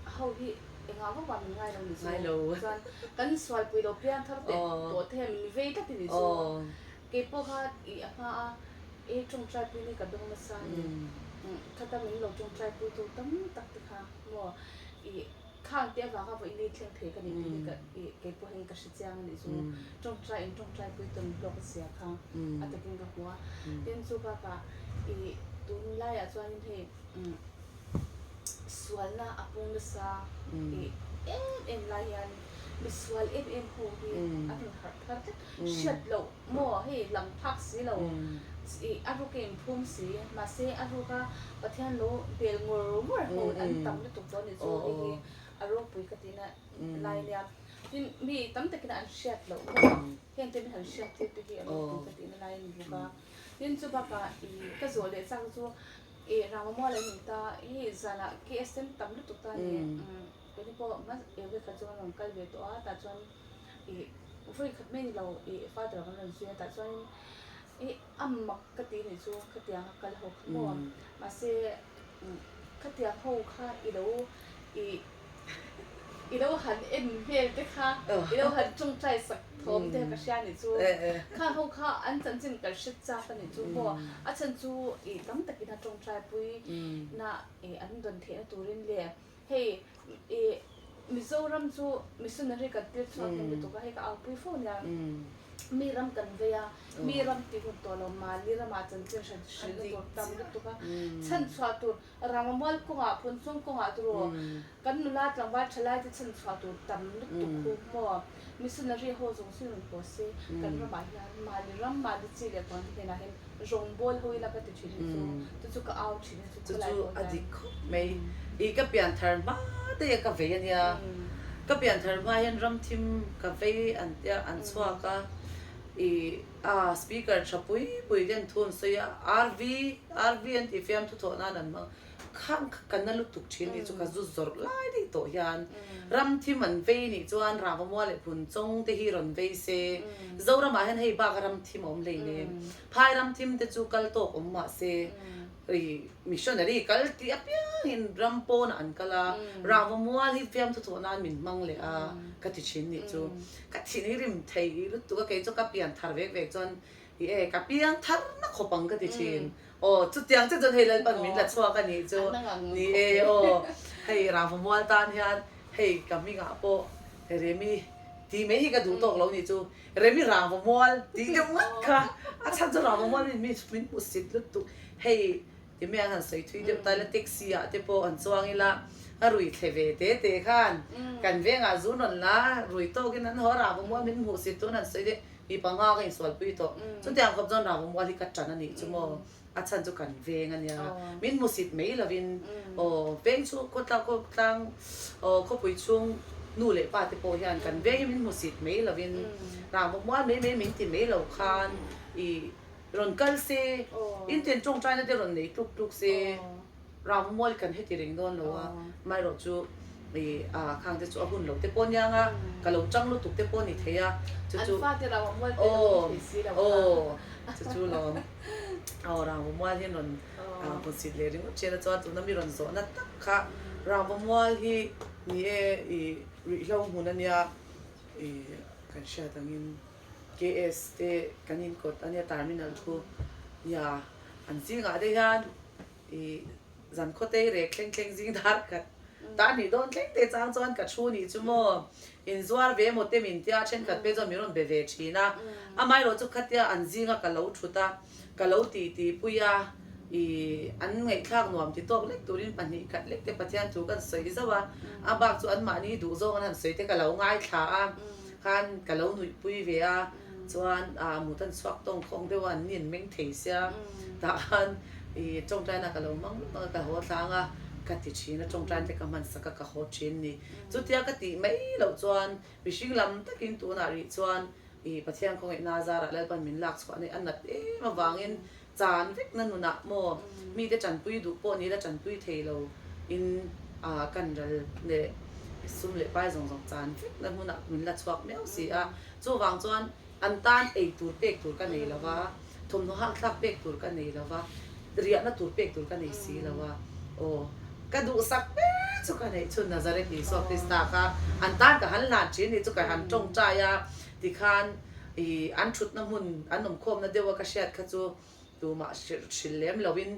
ho hi engah vak vah min ngai lo ni chu. Chuan kan sualpui lo piang thar teh tawh te hian min vei tlat a ni chu. Kei pawh kha i a hma a i tawngtai pui ni ka dawng nasa a ni. Khata min lo tawngtai pui tu tam tak te kha maw i khang te avanga vawiin ni thleng thei ka ni tih hi ka i kei pawh hian ka hre chiang a ni chu. Tawngtai in tawngtai pui tawn hlawk a zia kha a takin ka hmu a. Tin chu bakah i tunlaiah chuanin hei. Sualna a pung nasa tih em em lai hian misual em em ho hi an rawn harh thar tlat. Hriat loh maw hei lang phak si lo ih a ruka inphum si mahse a ruka Pathian lo bel ngawr ngawr ho an tam lutuk dawn nih chu hei hi a ropui ka tihna lai ania. Tin mi tam takin an hriat loh maw heng te min han hriat tir te hi a ropui ka tihna lai a ni bawk a. Tin chu bakah ih ka zawh leh chak chu Ih Ramamual an in ta hi zanah KSM tam lutuk ta ni keini pawh hma eve kha chuan rawn kal ve tawh a tah chuan ih vawi khat mai ni lo ih father kan rawn zui a tah chuan ih a mak ka ti nih chu khatiang a kal ho kha maw mahse khatiang ho kha i lo ih I lo han en hmel te kha, i lo han tawngtai sak thawm te kha ka hria nih chu. Kha ho kha an chanchin kan hre chak a nih chu maw. A chhan chu i tam takin a tawngtai pui na i an dawn theihna turin le hei i Mizoram chu missionary kan tir chhuak hnem lutuk a, hei ka aupui fo nia. Mi ram kan vei a, mi ram tih hun tawh lo, mahni ramah chanchin hran hrilhna tur tam lutuk a, chhan chhuah tur Ramamual kawngah Phunchawng kawngah turu kan nula tlangval thalai te chhan chhuah tur tam lutuk khu maw missionary ho zawng zawng rawn pawh se kan ramah hian mahni ram mahni chi leh kuan te hnenah hian rawngbâwl ho ila ka ti thin hi chu chu chu ka au thin hi chu Chu chu a dik khawp mai. I ka pian thar hma daih a ka vei a nia. Ka pian thar hma hian ram thim ka vei an tia an chhuak a i A speaker tha pui pui ten thu an sawi a, RV, RV an tih fiam thu thawh nan an hmang khang kha ka na lutuk thin nih chu ka zu zawrh lai daih tawh hian ram thim an vei nih chuan Rangvamua leh Phunchawng te hi rawn vei se Zoramah hian hei bak a ram thim a awm hleinem phai ram thim te chu kal tawk awm mah se ih missionary kal tih apiangin ram pawnah an kal a Rangvamua hi fiam thu thawh nan min hmang leh a ka ti thin nih chu. Ka thin hi rim thei lutuk a, kei chu ka pian thar vek vek chuan i e ka piang thar na khawp ang ka ti thin. Aw chutiang che chuan hei Lalpan min la chhuak a nih chu ni e aw hei Rangvamual tan hian hei ka hmingah pawh Remi tih mai hi ka duh tawk lo nih chu Remi Rangvamual tih deuh ngawt kha a chhan chu Rangvamual min min hmusit lutuk hei Ti mai ang han sawi thui deuh ta ila taxi ah te pawh han chuang ila a rui thle ve te te khan kan vengah zu rawn la rui tawkin an haw Rangvamual min hmuh si tun han sawi deuh mi panga ka insualpui tawh chutiang khawp chuan Rangvamual hi ka tan a nih chu maw a chhan chu kan veng a nia min hmusit mai lovin aw veng chhung khawtlang khawtlang aw khawpui chhung. Nu leh pa te pawh hian kan veng hi min hmusit mai lovin rang bawk mual mai mai min ti mai lo khan i rawn kal se, in ten tawngtaina te rawn nei tluk tluk se, rang bawk mual kan heti reng dawn lo a, amaherawh chu i a khang te chu a hun lo te pawh aniang a, ka lo chang lutuk te pawh a ni thei a, chu chu aw aw chu chu lawm aw rang bawk mual hi an rawn hmusit leh ringawt thin a chuan tuna mi rawn zawhna tak kha rang bawk mual hi Ni e, i ruihhlo hmun a nia, i kan hriat angin KS te kan inkawt a nia terminal khu nia an zingah te hian i zan khawtei rek thleng thleng zing dar khat ta nih dawn thleng te chang chuan ka thu nih chu maw inzuar ve emaw te min tia thenkhat phei chuan min rawn be ve thin a, amaherawh chu khatia an zinga ka lo thut a. Ka lo ti ti pui a, i an ngaihthlak nuam ti tawk lek turin pahnih khat lek te Pathian thu kan sawi zauh a, a bak chu anmahni duh zawng an han sawi te ka lo ngaithla a, khan ka lo nuih pui ve a, chuan ah mut an chhuak tawng khawng deuh a, an ni an meng thei sia, tah khan i tawngtaina ka lo hmang lawk a, ka haw tlang a, ka ti thin a, tawngtain te ka hman sak a, ka haw thin ni. Chutia ka tih mai loh chuan mihring lam takin tunah rih chuan I Pathian khawngaihna zarah Lalpan min lak chhuah nei a nat em avangin chan vekna nunah maw mite tanpui duh pawh ni la tanpui thei lo in a kan ral leh sum leh pai zawng zawng chan vekna hmunah min la chhuak miau si a. Chuvang chuan an tan ei tur pek tur ka nei lo va, thawmhnaw hakthlak pek tur ka nei lo va, riahna tur pek tur ka nei si lo a. Aw ka duhsak ber chu ka neih chhun Nazareth Isua Krista kha an tan ka han hlan thin ni chu ka han tawngtai a tikhan ih an thutna hmun an awmkhawmna deuh a ka hriat kha chu tumah hrilh lem lo in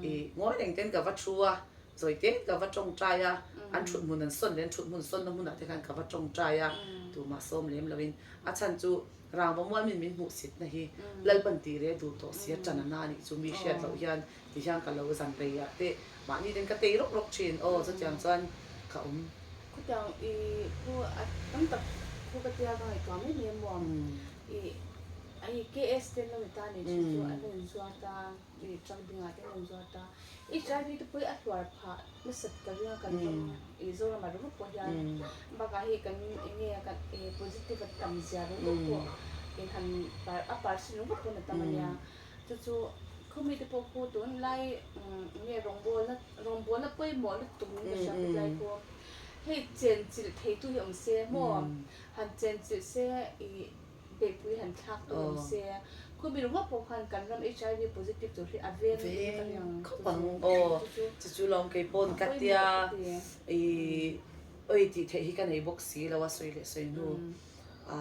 ih ngawi reng ten ka va thu a zawi te ka va tawngtai a an thut hmun an sawn leh an thut hmun sawnna hmunah te khan ka va tawngtai a tumah sawm lem lo in a chhan chu Rangva mual min min hmuhsitna hi Lalpan tih reh duh tawh sia ṭan a na nih chu mi hriat loh hian ti hian ka lo zan rei ah te mahni ten ka tei rawk rawk thin aw chutiang chuan ka awm. Khutiang i khu a tam tak khu ka tia ka ngaihtuah mai mai maw i ai KS te an lo ni ta nih chu chu an lo inzuar ta i truck dingah te an lo inzuar ta HIV te pawh hi a hluar phah nasat ka ring a kan ram i Zoramah ringawt pawh hian bakah hei kan eng nge kan i positive a tam zia ringawt pawh in han a percent ringawt pawn a tam a nia chu chu Khawmi te pawh khu tunlai nge rawngbawlna rawngbawlna pawimawh lutuk niin ka hria khawtlai khu hei chenchilh theitu hi awm se maw han chenchilh se ih beihpui han thlak tu awm se khawmi ringawt pawh khan kan ram HIV positive tur hi a veng in ka ring ang khawp ang aw chu chu lawm kei pawn ka tia ih oi tih theih hi ka nei bawk si lo a sawi leh sawi hnu a.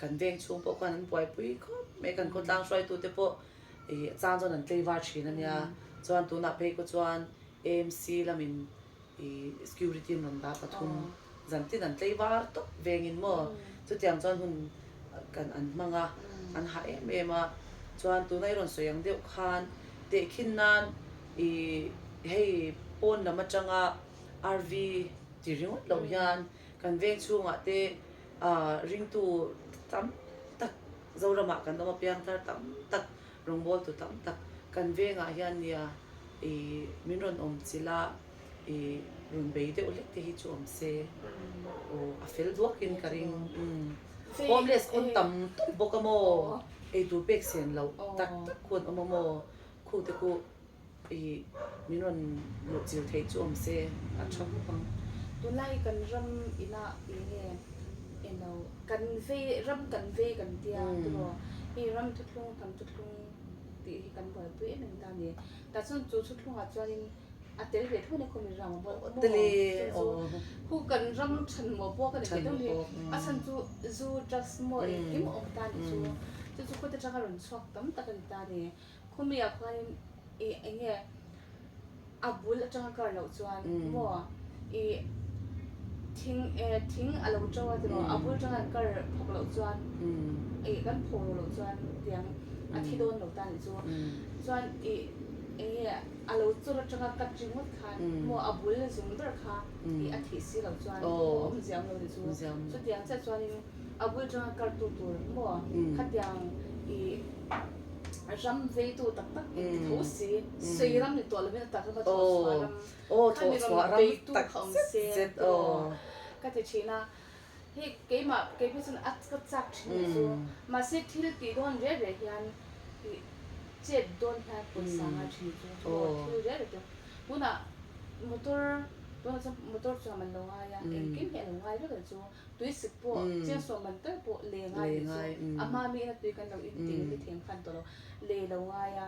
Kan veng chhung pawh khuan an buaipui khawp mai, kan khawtlang hruaitute pawh ih chang chuan an tleivar thin a nia. Chuan tunah phei khaw chuan AMC lamin ih security an rawn dah pathum zan tin an tleivar tawp vengin maw chutiang chuan hun kan an hmang a, an hah em em a. Chuan tuna i rawn sawi ang deuh khan tehkhin nan ih hei pawn lam atanga RV ti ringawt loh hian kan veng chhungah te A ringtu tam tak Zoramah kan awm a, piangthar tam tak, rawngbawltu tam tak kan vengah hian nia i min rawn awm chilh a, i rawn bei deuh hlek te hi chu awm se aw a fel duakin ka ring. Umm homeless khawn tam tawp bawk a maw, eitur pek sen loh tak tak khuan awm a maw, khute khu I min rawn luh chil theih chu awm se a tha bawk ang. Tunlai hi kan ram inah eng nge eno kan vei ram kan vei kan tia tiraw hei ram thuthlung hnam thuthlung tih hi kan buaipui em em ta a ni. Tah chuan chu thuthlungah chuanin a tel ve tho a ni khawmi ram a maw chu chu khu kan ram than maw pawh ka ni ve deuh ni a chhan chu zu drugs maw engkim a awm ta a ni chu chu chu khawte atanga rawn chhuak tam tak a ni ta a ni. Khawmiah khuanin i eng nge a bul atanga kar loh chuan maw i thing e thing a lo to a tiraw a bul atanga kan kar phawk loh chuan i kan phawk loh loh chuan tiang a thi dawn lo ta nih chu chuan i eng nge a lo chawr atanga cut ringawt khan maw a bul zung ber kha i a thih si loh chuan awmzia awm lo nih chu chutiang chiah chuanin a bul atanga kar tu tur maw khatiang i ram veitu tak tak in ti tho si, sei ram ni tawh lovin a tak rama thawhchhuah ram, khami ram beitu kha awm se tiraw. ka ti thin a. Hei keimah kei phei chuan a ka chak thin nih chu. Mahse thil tih dawn reh reh hian ih chet dawn hian pawisa ngai thin nih chu. Chu thil reh reh te tunah motor tunah chuan motor chuan man lo ngai a engkim hi a lo ngai vek ang chu. Tui sik pawh chiang sawm man tal pawh le ngai nih chu. A hma mi ina tui kan lo in tih hi theng khan tawh lo le lo ngai a.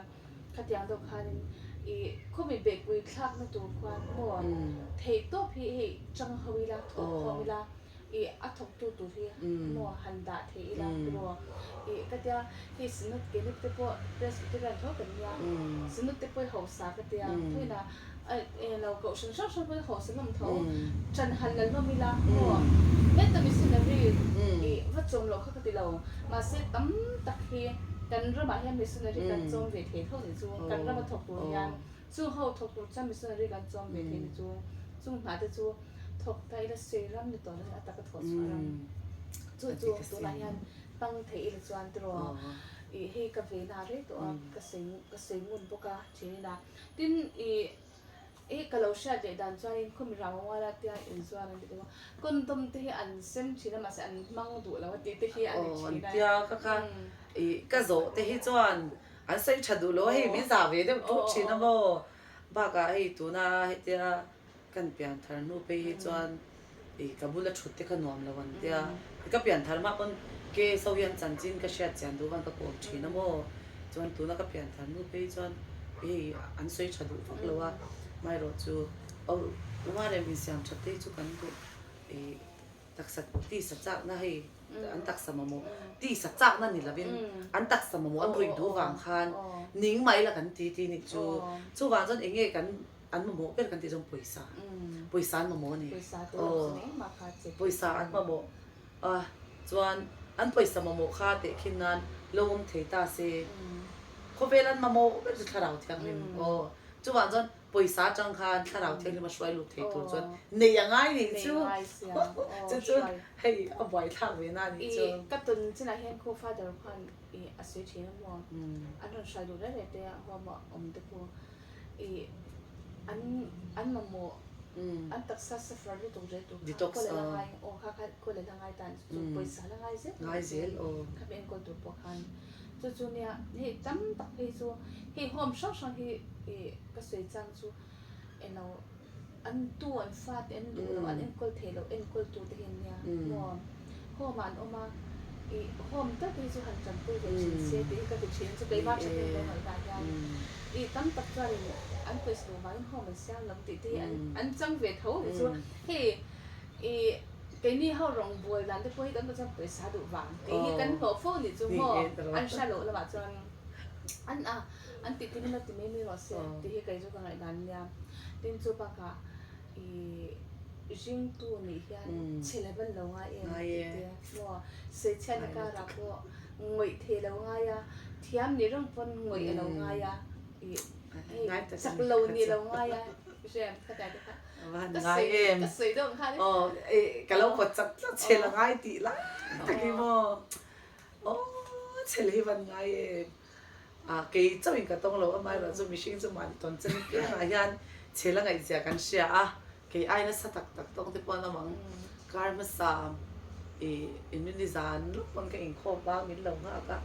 Khatiang deuh khanin ih khawmi beihpui thlakna tur khuan maw theih tawp hi hei chang ho ila thawh khawm ila ih a thawktu tur hi maw han dah thei ila tiraw ih ka tia hei Synod Kenip te pawh Presbyterian tho kan nia Synod te pawh hi hausa ka tia thuina eng lo kohhran hrang hrang pawh hi hausa hlawm tho ṭan han la hlawm ila maw heta missionary ih va chawm loh kha ka ti lo mahse tam tak hi kan ramah hian missionary kan chawm ve thei tho nih chu kan rama thawk tur hian chung ho thawk tur chuan missionary kan chawm ve thei nih chu chung hna te chu thawk ta ila sawi ram ni tawh lo a taka thawh chhuah ram chu chu tunah hian hmang thei ila chuan tiraw ih hei ka ve na rei tawh a ka sawi ka sawi ngun bawk a thin a tin ih Ih ka lo hriat leh dan chuanin khawmi Ramamuala tia inzuar an ti deuh a, condom te hi an sem thin a mahse an hmang duh lo a tih te hi a ni Aw an thin a. tia ka kha ih ka zawh te hi chuan an sawi tha duh lo a hei min zah ve deuh tut thin a maw bakah hei tuna hetia kan pian thar hnu phei hi chuan ih ka bula thut te kha nuam lo an tia ka pian thar mah pawn ke so hian chanchin ka hriat chian duh vang ka kawm thin a maw chuan tuna ka pian thar hnu phei chuan hei an sawi tha duh vak lo a amaherawh chu aw umarem insiam that te hi chu kan duh ih taksa tisa chakna hei an taksa mamawh tisa chakna ni lovin an taksa mamawh an ruih duh vang khan ning mai la kan ti ti nih chu chuvang chuan eng nge kan An mamawh ber kan tih chuan pawisa, pawisa an mamawh a ni. Aw, pawisa an mamawh a, chuan an pawisa mamawh kha tehkhin nan lo awm thei ta se, khawvel an mamawh ber chu thlarau thianghlim. Aw, chuvang chuan pawisa atang khan thlarau thianghlim a hruai lut thei tur chuan neih a ngai nih chu. Chu chu hei a buaithlak ve na a nih chu. Ka tawn chinah hian khu father khan a sawi thin a maw, an rawn hruai duh reng reng te a huam a awm te khu. Ih an an mamawh an taksa suffer lutuk zel tur kha kawl a la ngai aw kha kha kawl a la ngai tan chu pawisa a la ngai zel ngai zel aw kha mi enkawl tur pawh khan chu chu nia hei tam tak phei chu hei home hrang hrang hi ih ka sawi chang chu eng lo an tu an fate an duh lo an enkawl thei lo enkawl tu te hi an nia maw home ah an awm a ih home tak hi chu han tanpui ve thin se tih hi ka ti thin chu keimah tha hnem lo ngaihdan hian ih tam tak chuanin an pawisa duh vangin home an siam lo tih te hi an an chang ve tho ni chu hei ih keini ho rawngbawl dan te pawh hi kan hmuh chuan pawisa duh vang tih hi kan hlawh fo ni chu maw an hria loh lamah chuan an a An tih tum ila ti mai mai rawh se tih hi kei chu ka ngaihdan ania. Tin chu bakah ih ringtu nih hian chhe la ban lo ngai em tih te maw sawichhiatna karah pawh ngawih thei lo ngai a, thiam nih reng pawn ngawih a lo ngai a, ih hei chak lo nih lo ngai a hre khatiang te kha ka sawi ka sawi deuh ang khan Aw ka lo pawt chak tlat chhe la ngai tih lai tak hi maw aw chhe la hi van ngai em. A kei chauhin ka tawng lo, amaherawh chu mihring chu mahni tawn chen piangah hian chhel a ngaihzia kan hria a, kei ai nasa tak tak tawng te pawh an awm ang. Kar hmasa ih inrini zan lawk pawn ka inkhawm a, min lo nghak a,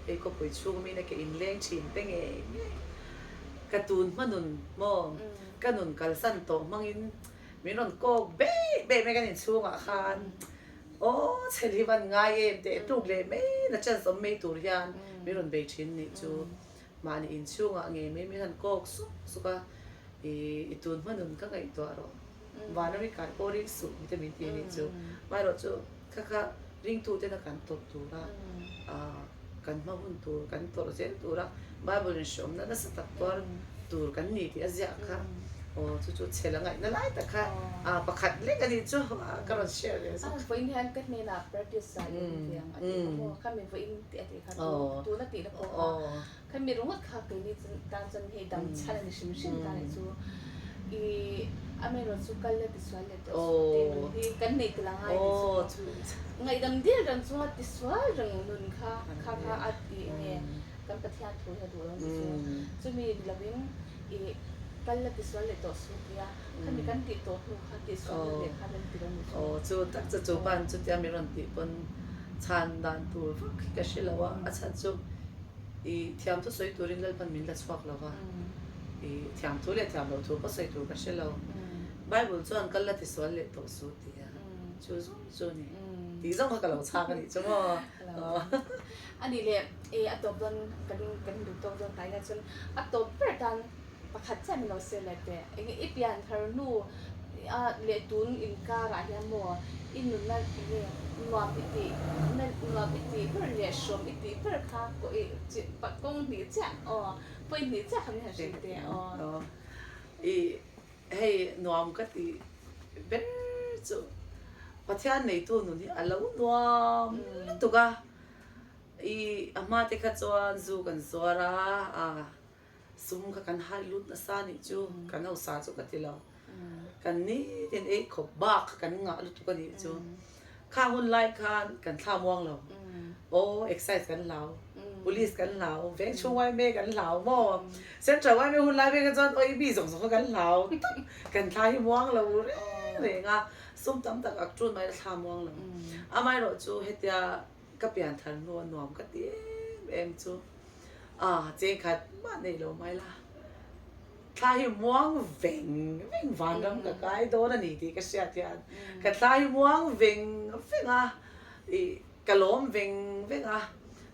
hei khawpui chhung miin a ke inleng thin te ngei ngei. Ka tun hma nun maw, ka nun kalsan tawh hmangin min rawn kawk beih beih mai kan inchhungah khan. Aw chhel hi van ngai em teh tluk leh mai na chance awm mai tur hian min rawn bei thin nih chu mahni inchhungah ngei mai min han kawk suk suk a ih i tun hma nun ka ngaihtuah rawh van ami kai pawh ring suh tih te min ti nih chu amaherawh chu kha kha ringtu tena kan tawrh tura ah kan hma hun tur kan tawrh zel tura Bible in hreawmna nasa tak tuar tur kan ni tih a ziah kha aw chu chu chhel a ngaihna lai tak kha ah pakhat lek a nih chu ka rawn share ve zawk. A vawiin hian ka hnenah practice ah i awm ve ang a tih kha maw khami vawiin tih a tih kha tuna tih na pawh kha khami ringawt kha keini tan chuan hei dam chhan a ni hrim hrim ta nih chu i amaherawh chu kal la tisual leh tawh suh tih nun hi kan nei tel a ngai nih chu ngaihdam dil reng chunga tisual reng nun kha kha kha a tih nge. Kan Pathian thu hi a duh lo ni chu. Chumi ni lovin i Kal la tisual leh tawh suh tia khami kan tih tawh hnu kha tihsual na leh khan an ti lo ni chu. Aw chu tak chu chu pan chutia min rawn tih pawn chhan dan tur vak hi ka hre lo a, a chhan chu i thiam thu sawi turin Lalpan min la chhuak lo va, i thiam thu leh thiam loh thu pawh sawi tur ka hre lo. Bible chuan kal la tisual leh tawh suh tia chu zawng chu ni tih zawng kha ka lo chhak a nih chu maw. A nih leh i a tawp dawn kan kan duh tawk dawn tah hian chuan a tawp ber tan Pakhat chiah min lo sel leh teh. Enge i pian thar hnu a leh tun inkarah hian maw i nunna enge nuam i tih na nuam i tih ber leh hrawm i tih ber kha kawh i chi kawng hnih chiah aw point hnih chiah kha min han hrilh teh aw. I hei nuam ka tih ber chu Pathian neitu nun hi a lo nuam lutuk a, i a hma te kha chuan zu kan zuar a, a Sum kha kan hai lut nasa a nih chu, kan hausa chu ka ti lo. Kan nitin ei khawp bak kha kan ngah lutuk a nih chu. Kha hun lai khan kan thla muang lo. Aw excise kan hlau, police kan hlau, veng chhung yma kan hlau maw? Central yma hun lai vek ah chuan aw i mi zawng zawng kha kan hlau tak, kan thla hi muang lo reng reng a, sum tam tak ak ṭun mai la thla muang lo. Amaherawhchu hetia ka pianthar hnu a nuam ka ti em em chu. A cheng khat mah nei lo mai la, thla hi muang veng veng vanram ka kai dawn a ni tih ka hriat hian ka thla hi muang veng veng a, ih ka lawm veng veng a,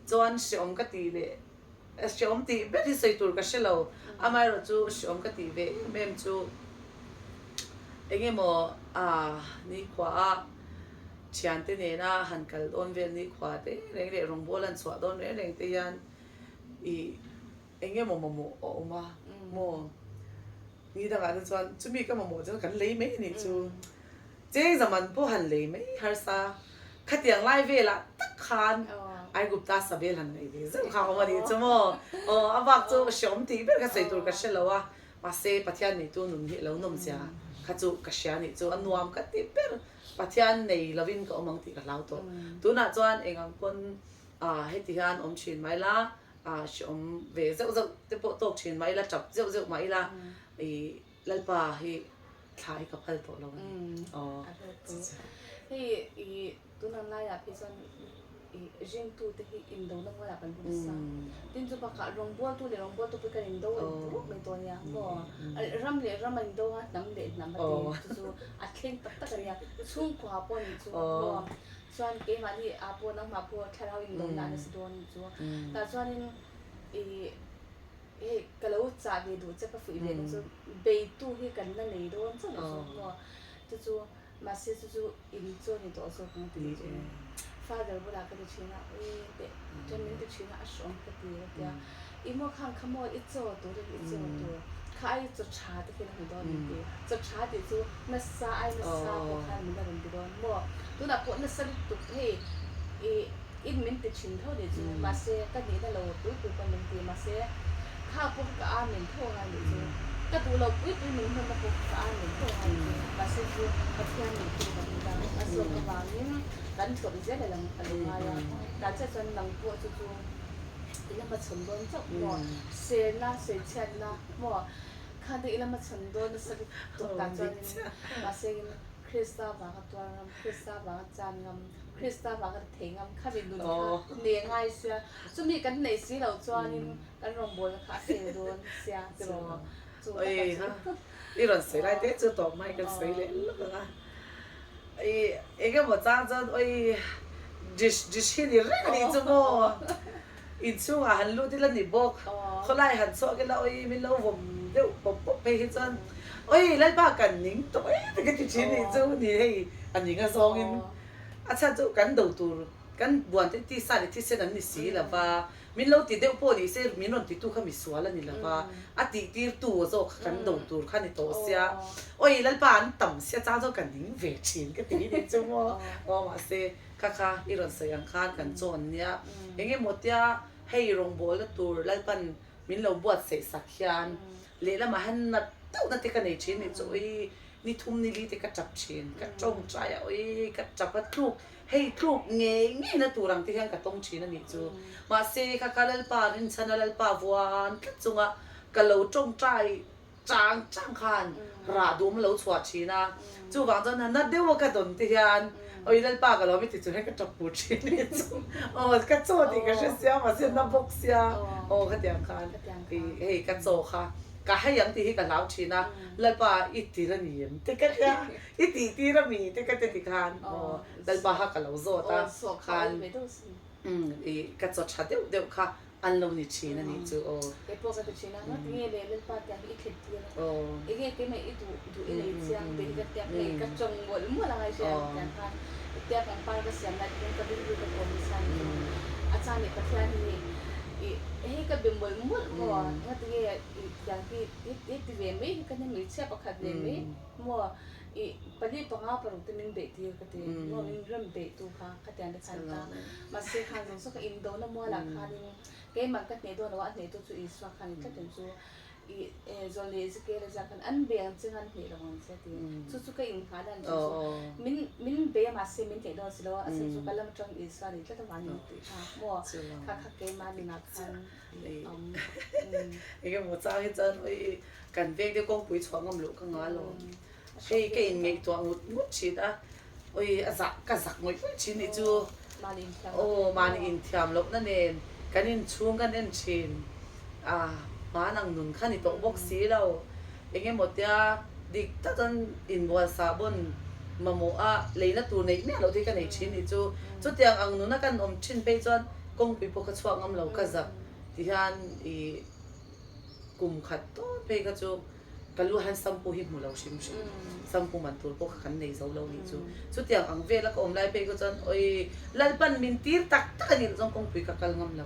chuan hreawm ka tih leh hreawm tih ber hi sawi tur ka hre lo, amaherawh chu hreawm ka tih ve em em chu eng emaw a nikhua a. Thiante nena han kal dawn vel nikhua te reng leh rawngbâwl han chhuah dawn reng reng te hian ih eng emaw mamawh a awm a maw? Ni dangah te chuan chumi ka mamawh chuan kan lei mai a nih chu. Cheng zaman pawh han lei mai harsa. Khatiang lai velah tak khan Aigupta savel han ngaih ve zeuh kha a awm a nih chu maw? Aw a bak chu hreawm tih ber kha sawi tur ka hre lo a, mahse Pathian neitu nun hi a lo nawm zia kha chu ka hria a nih chu a nuam ka ti ber. Pathian nei lovin ka awm ang tih ka hlau tawh. Tunah chuan eng ang pawn heti hian awm thin mai la, hreawm ve zeuh zeuh te pawh tawk thin mai la, tap zeuh zeuh mai ila, i Lalpa hi thla hi ka phal tawh lo a ni. Aw. Hei i tunang laiah phei chuan i ringtute hi indona hnuaiah kan hun nasa. Tin chu bakah rawngbawltu leh rawngbawltu pawh kan indo a inti rup mai tawh a nia maw? Ram leh ram a indo a, hnam leh hnam a ti chu chu a thleng tak tak a nia. Chhungkua pawh a nih chu maw? Chuan keimahni ah pawh nangmah pawh thlarau indona a nasa dawn a nih chu. Tah chuanin i hei ka lo chah ve duh che ka fuih ve na chu beitu hi kan la nei dawn chauh a nih chu maw? Chu chu Mahse chu chu in chu a ni tawh zawk ang tih chu father bulah ka ti thin a, ui teh chuan min ti thin a, a hrawm ka ti a tia, i maw khang kha maw i chaw turin i chaw tur kha ai chaw tha te khian a hmu dawn min ti, chaw tha tih chu nasa ai nasa pawh khan min la rawn ti dawn maw, tunah pawh nasa lutuk hei i in min ti thin tho nih chu, mahse ka nihna lo pui pui pawn min ti, mahse kha pawh kha ka amen tho angai nih chu, ka duh lo pui pui min hmanna pawh kha ka amen tho angai nih chu, mahse chu Pathian nih chu kan ni ta, a zawk avangin kan tawrh zel a lang a lo ngai a, tah chiah chuan nang pawh chu chu i la hmachhawn dawn chauh maw, selna, sawichhiatna maw kha te i la hmachhawn dawn nasa lutuk tah chuanin mahse Krista vanga tuar ngam, Krista vanga chan ngam. Krista vanga ri thei ngam kha mi nun kha nei ngai sia, chumi kan neih si loh chuanin kan rawngbawlna kha a fail dawn sia tiraw chu tak a chu. I rawn sawi lai te chu tawp mai kan sawi leh lawk ang a, i eng emaw chang chuan oi dish dish hi ni reng a nih chu maw, inchhungah han lut ila ni bawk, khawlai han chhuak ila oi min lo vawm deuh pawp pawp phei hi chuan oi Lalpa kan ning tawh em te ka ti thin nih chu ni hei a ning a zawngin. A chhan chu kan do tur, kan buan te tisa leh thisen an ni si lo va, min lo ti deuh pawh ni se min rawn titu kha misual a ni lo va, a tih tirtu zawk kha kan do tur kha ni tawh sia, awi Lalpa an tam sia chang chuan ka ning ve thin ka ti nih chu maw, aw mahse kha kha i rawn sawi ang khan kan chawn nia, eng emaw tia hei rawngbawlna tur Lalpan min lo buatsaih sak hian lehlamah hian nat deuhna te ka nei thin nih chu awi Ni thum ni li te ka tap thin, ka tawngtai a oi ka tap a tluk, hei tluk ngei ngei na tur ang te hian ka tawng thin a nih chu. Mahse kha ka Lalpa rinchhan a Lalpa vuan tlat chunga ka lo tawngtai Chang chang khan rah duhawm a lo chhuah thin a, chuvang chuan na deuh a ka dawn te hian awi Lalpa ka lo mi ti chu hei ka tap pur thin ni chu aw ka chaw tih ka hre sia mahse na bawk sia aw khatiang khan hei ka chaw kha ka hei ang tih hi ka hlau thin a Lalpa i tir a ni em te ka tia i tih tir a mi te ka ti tikhan aw Lalpa kha ka lo zawt a khan i ka chaw tha deuh deuh kha An lo ni thin a nih chu aw. Kei pawh ka ti thin a, ngati nge le Lalpa tiang hi i thlet tir a, enge keimah i duh duh i nei chiang tih hi ka tiang hei ka tawng mawlh mawlh anga i hria ang tiang khan tia pangpar ka siam lai te ka rilru ka kawm nasa ni chu a chang leh Pathian hi i hei ka be mawlh mawlh maw ngati nge i tiang hi i ti ve mai hi ka hnem hmeichhia pakhat ve mai maw i pali panga paruk te min beih tir ka ti maw min rem beih tu kha khatiang te khan ta Mahse khan zawng zawng ka indona mualah khanin keimah ka hneh dawn lo a, a hnehtu chu Isua khan ni tlat ang chu. I Zawlnei Ezekiel a ziak khan an bei ang che khan hneh lo ang che a ti. Chu chu ka inngah dan chu chu min min bei a mahse min hneh dawn si lo a, a chhan chu ka lam atang Isua ni tlat avangin tih kha maw kha kha keimah nunah khan awm. Enge maw chang hi chuan ui kan veng te kawngpui chhuah ngam loh ka ngal lo. Hei ka inngaihtuah ngut ngut thin a, ui a zah ka zak ngawih ngawih thin nih chu aw mahni inthiam lohna nen kan inchhung kan en thin a hman ang nun kha ni tawh bawk si lo eng emaw tia dik tak chuan inbual sahbawn mamawh a leina tur neih miah loh te hi ka nei thin nih chu chutiang ang nuna kan awm thin phei chuan kawngpui pawh ka chhuak ngam lo ka zak ti hian ih kum khat tawp phei kha chu. Ka lu hian sampu hi hmu lo hrim hrim, sampu man tur pawh kha kan nei zo lo nih chu. Chutiang ang vela ka awm lai phei kha chuan awi Lalpan min tir tak tak a nih loh chuan kawngpui ka kal ngam lo.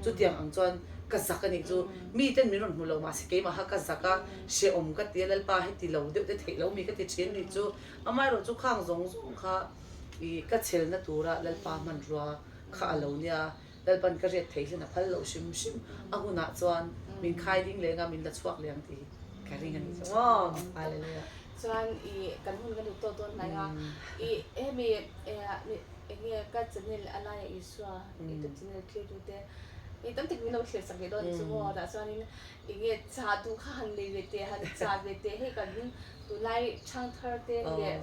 Chutiang ang chuan ka zak a nih chu. Miten min rawn hmu lo mahse keimah kha ka zak a, hrehawm ka ti a, Lalpa heti lo deuh te theih lo mi ka ti thin nih chu. Amaherawh chu khang zawng zawng kha ih ka chhelna tura Lalpa hmanrua kha a lo nia. Lalpan ka riat thei hian a phal loh hrim hrim a hunah chuan min khai ding leh anga min la chhuak leh ang tih hi ka ring a ni chu maw. Hallelujah. Chuan i kan hun kan duh tawk dawn hnai a, i hemi enge ka channel a laia Isua youtube channel thlir tu te i tam tak min lo thlir sak leh dawn chu maw tah chuanin enge chah duh kha han nei ve teh han chah ve teh hei kan tunlai thangthar te leh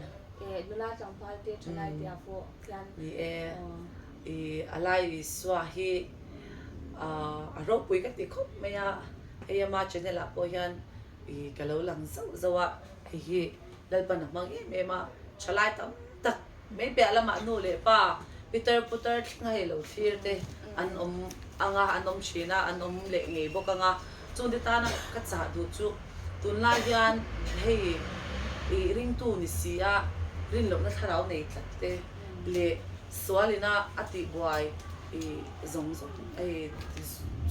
nula tlangval te thalai te ah pawh hian. Ni e. I a lai Isua hi a ropui ka ti khawp mai a, hei ama channel ah pawh hian i ka lo lang zauh zauh a, hei hi Lalpan a hmang em em a, thalai tam tak mai piah lamah nu leh pa pitar putar thleng a hei lo thlir te an awm ang a, an awm thin a, an awm leh ngei bawk ang a, chungte tana ka chah duh chu tunlai hian hei i ringtu ni si a, rinlohna thlarau nei tlat te leh Sualina a tihbuai i zawng zawng hei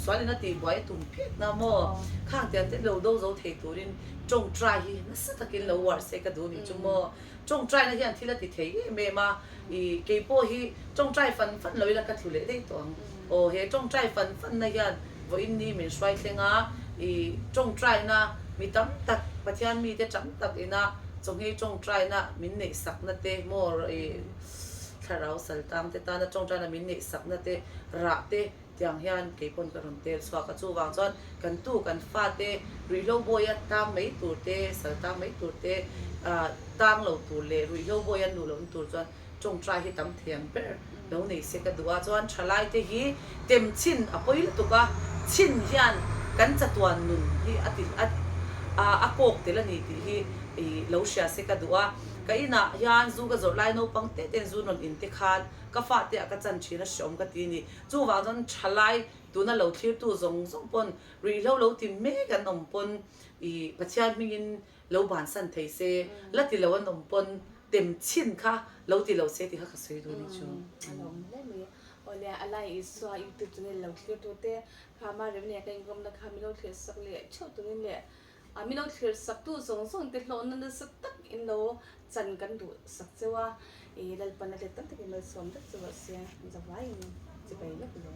sualina tihbuai a tum phek na maw? Khang tiang te lo do zo thei turin tawngtai hi nasa takin lo uar se ka duh nih chu maw? Tawngtaina hian thil a ti thei em em a, i kei pawh hi tawngtai fan fan lo ila ka tlu leh daih tawh ang. Aw he tawngtai fan fan na hian vawiin ni min hruai thleng a, i tawngtaina mi tam tak Pathian mite tam tak ina chawngei tawngtaina min neih sakna te maw i Thlarau saltang te tana tawngtaina min neih sakna te, rah te tiang hian kei pawn ka rawn tel chhuak a. Chuvang chuan kan tu kan fa te ruihhlo bawia tang mai tur te, saltang mai tur te, tang lo tur leh ruihhlo bawia an luh lohna tur chuan tawngtai hi tam thei ang ber lo nei se ka duh a. Chuan thalai te hi tem chhin a pawi lutuk a, chhin hian kan chatuan nun hi a ti a kawk tel a ni tih hi lo hria se ka duh a. Ka inah hian zu ka zawrh lai naupang te ten zu rawn in te khan ka fate ah ka chan thin a hreawm ka ti ni. Chuvang chuan thalai tuna lo thlirtu zawng zawng pawn ruihhlo lo ti mek an awm pawn ih Pathian hmingin lo bansan thei se, la ti lo an awm pawn tem chhin kha lo ti lo se tih kha ka sawi duh a nih chu. A lo awm hle mai. Awle a lai Isua youtube channel lo thlirtu te kha ma remna ka inkawmna kha min lo thlir sak leh theuh turin leh A min lo thlir saktu zawng zawng te hlawhna nasa tak in lo chan kan duh sak cheu a, i Lalpan a let tam takin malsawm vek chu rawh se, zavaiin chibai lawk lo.